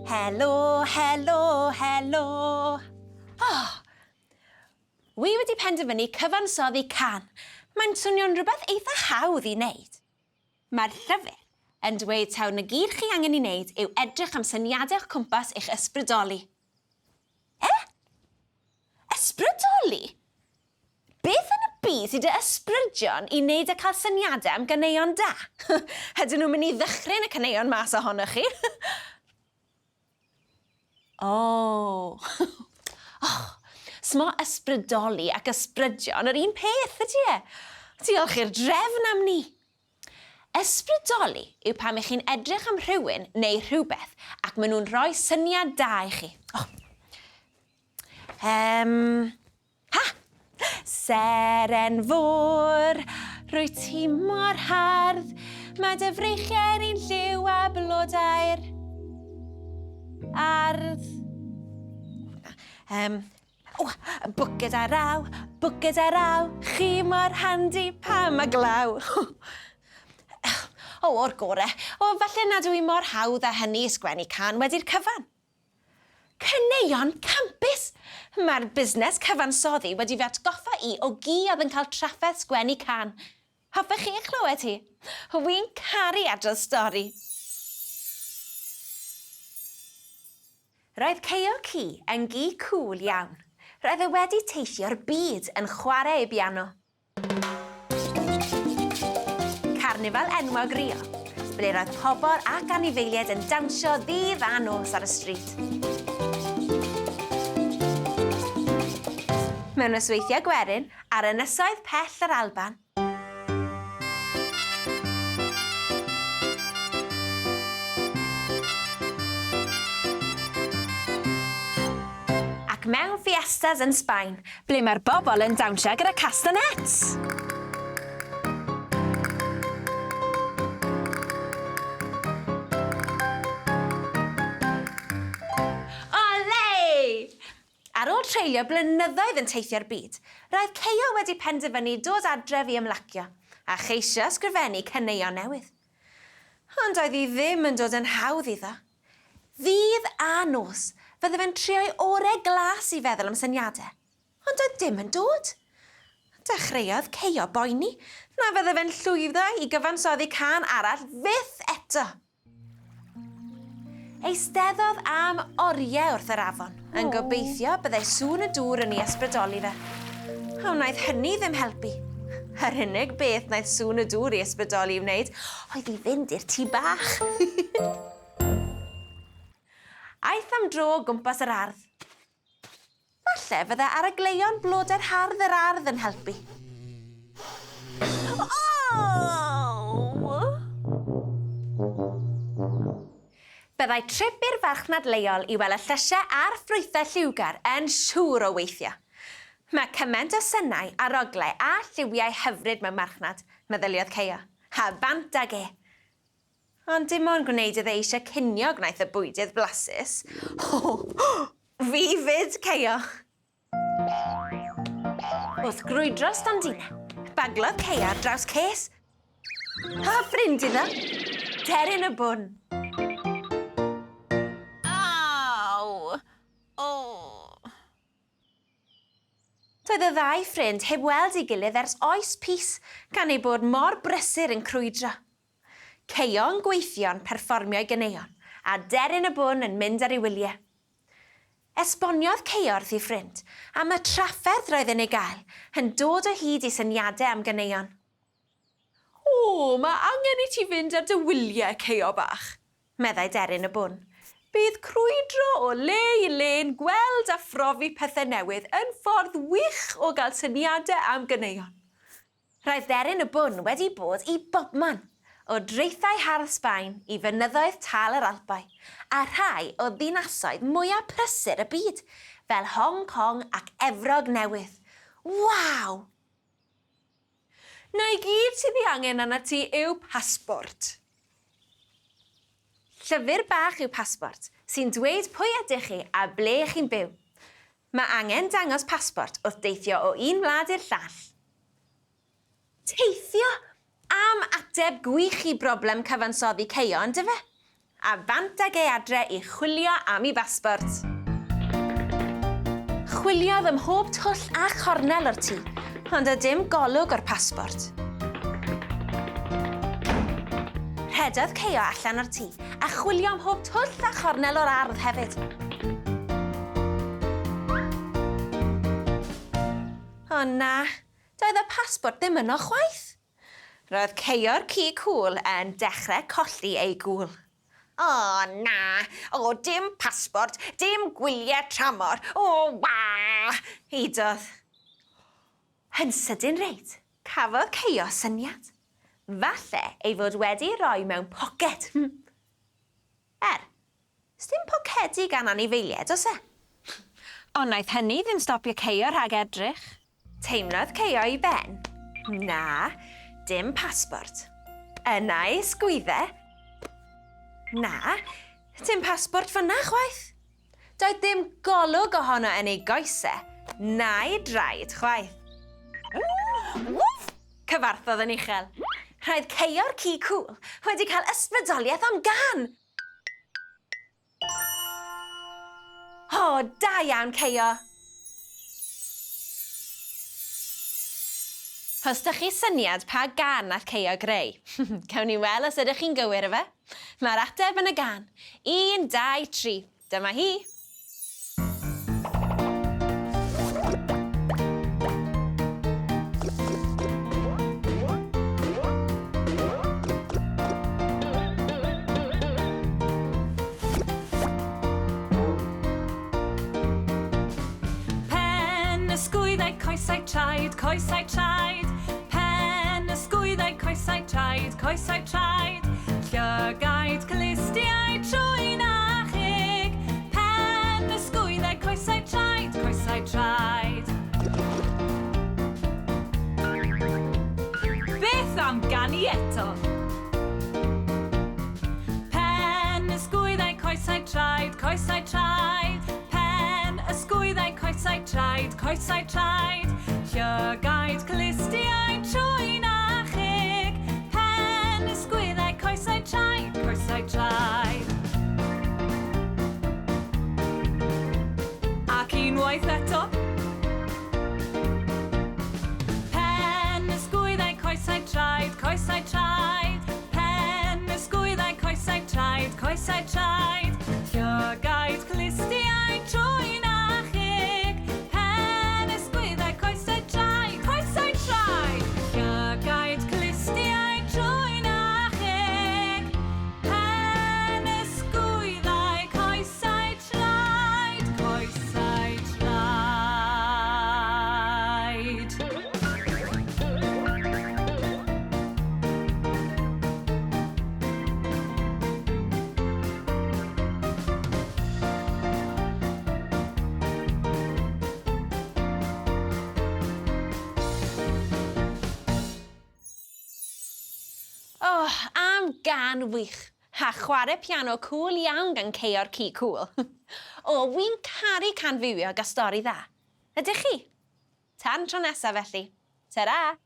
Helo, helo, helo. Oh! Wi wedi penderfynu cyfansoddi cân. Mae'n swnio'n rhywbeth eitha hawdd i wneud. Mae'r llyfr yn dweud taw 'na gyd chi angen ei wneud yw edrych am syniadau o'ch cwmpas i'ch ysbrydoli. E? Ysbrydoli? Beth yn y byd sydd dy ysbrydion i wneud â cael syniadau am ganeuon da? Ydyn nhw'n mynd i ddychryn y caneuon mas ohonoch chi? O! Oh! Smo ysbrydoli ac ysbrydion yr un peth, ydy e? Diolch i'r drefn am 'ny! Ysbrydoli yw pan y'ch chi'n edrych am rhywun neu rhywbeth ac maen nhw'n rhoi syniad da i chi. Oh. Um, ha! Seren fôr, rwyt ti mor hardd, mae dy freichiau'n un lliw a blodau'r ardd. Um, O, bwced ar raw, bwced ar raw, chi mor handi pan mae glaw. O, o'r gore. O, falle nad yw i mor hawdd â hynny i sgwennu cân wedi'r cyfan. Caneuon campus! Mae'r busnes cyfansoddi wedi fy atgoffa i o gi oedd yn cael trafferth sgwennu cân. Hoffech chi ei chlywed hi? Wi'n caru adrodd stori. Roedd Ceio Ci yn gi cŵl iawn. Roedd e wedi teithio'r byd yn chwarae ei biano. Carnifal enwog Rio, ble roedd pobl ac anifeiliaid yn dawnsio ddydd a nos ar y stryd. Mewn nosweithiau gwerin, ar ynysoedd pell yr Alban, Ac mewn fiestas yn Sbaen, ble mae'r bobl yn dawnsio gyda castanets! Olé! Ar ôl treulio blynyddoedd yn teithio'r byd, roedd Ceio wedi penderfynu dod adref i ymlacio, a cheisio ysgrifennu caneuon newydd. Ond doedd hi ddim yn dod yn hawdd iddo. Ddydd a nos, fydde fe'n trio'i ore glas i feddwl am syniadau, ond doedd dim yn dod. Dechreuodd Ceio boeni na fydde fe'n llwyddo i gyfansoddi cân arall fyth eto. Eisteddodd am oriau wrth yr afon, yn gobeithio byddai sŵn y dŵr yn ei ysbrydoli fe. A wnaeth hynny ddim helpu. Yr unig beth wnaeth sŵn y dŵr ei ysbrydoli i wneud oedd i fynd i'r tŷ bach. Aeth am dro o gwmpas yr ardd. Falle fydde arogleuon blodau'r hardd yr ardd yn helpu. Byddai trip i'r farchnad leol i weld y llysiau a'r ffrwythau lliwgar yn siŵr o weithio. Mae cymaint o synau, aroglau a lliwiau hyfryd mewn marchnad, meddyliodd Caio. A bant ag e! Ond dim ond gwneud iddo eisiau cinio gwnaeth y bwydydd blasus. O! Fi 'fyd, Caio! Wrth grwydro stondinau, baglodd Caio ar draws ces. A ffrind iddo, Deryn y Bwn. Aw! O! Doedd y ddau ffrind heb weld ei gilydd ers oes pys, gan eu bod mor brysur yn crwydro. Caeo yn gweithio'n perfformio'i ganeuon, a Deryn y Bwn yn mynd ar ei wyliau. Esboniodd Caeo wrth ei ffrind am y trafferth roedd e'n ei gael yn dod o hyd i syniadau am ganeuon. O, mae angen i ti fynd ar dy wyliau, Caeo bach, meddai Deryn y Bwn. Bydd crwydro o le i le'n gweld a phrofi pethau newydd yn ffordd wych o gael syniadau am ganeuon. Roedd Deryn y Bwn wedi bod i bobman, o draethau hardd Sbaen i fynyddoedd tal yr Alpau, a rhai o ddinasoedd mwyaf prysur y byd, fel Hong Kong ac Efrog Newydd. Waw! Na i gyd sydd ei angen arnat ti yw pasbort. Llyfr bach yw pasbort, sy'n dweud pwy ydych chi a ble chi'n byw. Mae angen dangos pasbort wrth deithio o un wlad i'r llall. Teithio! Am ateb gwych i broblem cyfansoddi Caio, yndyfe? A bant ag e adre i chwilio am 'i basbort. Chwiliodd ym mhob twll a chornel o'r tŷ, ond doedd dim golwg o'r pasbort. Rhedodd Ceio allan o'r tŷ a chwilio ym mhob twll a chornel o'r ardd hefyd. O na, doedd y pasbort ddim yno chwaith. Roedd Ceio'r ci cŵl yn dechrau colli ei gŵl. O na! O, dim pasbort, dim gwyliau tramor! O, wa! Hudodd. Yn sydyn reit, cafodd Ceio syniad. Falle ei fod wedi ei roi mewn poced. Er, sdim pocedi gan anifeiliaid, oes e? Ond wnaeth hynny ddim stopio Ceio rhag edrych. Teimlodd Ceio ei ben. Na, dim pasbort. Yna ei ysgwydde. Na, dim pasbort fan'na chwaith. Doedd dim golwg ohono yn ei goese, na'i draed chwaith. Wff! Cyfarthodd yn uchel. Roedd Ceio'r ci cŵl wedi cael ysbrydoliaeth am gân! O, da iawn, Ceio! Os dych chi syniad pa gân nath Ceio greu? Cawn ni weld os ydych chi'n gywir ife? Mae'r ateb yn y gân. Un, dau, tri. Dyma hi! Pen, ysgwyddau, coesau, traed, coesau, traed. Pen, ysgwyddau, coesau, traed, coesau, traed. Llygaid, clustiau, trwyn a cheg. Pen, ysgwyddau, coesau, traed, coesau, traed. Beth am ganu eto? Pen, ysgwyddau, coesau, traed, coesau, traed. Pen, ysgwyddau, coesau, traed, coesau, traed. Llygaid, clustiau, trwyn a cheg. Pen, ysgwyddau, coesau, traed, coesau, traed. Ac unwaith eto. Pen, ysgwyddau, coesau, traed, coesau, traed. Pen, ysgwyddau, coesau, traed, coesau, traed. Llygaid, clustiau, trwyn a cheg. Pen, ysgwyddau, coesau, traed, coesau, traed. Llygaid, clustiau, trwyn a cheg. Pen, ysgwyddau, coesau, traed, coesau, traed. O, am gân wych! A chwarae piano cŵl iawn gan Ceio'r ci cŵl. O, wi'n caru can fywiog a stori dda. Ydych chi? Tan tro nesa felly. Tara!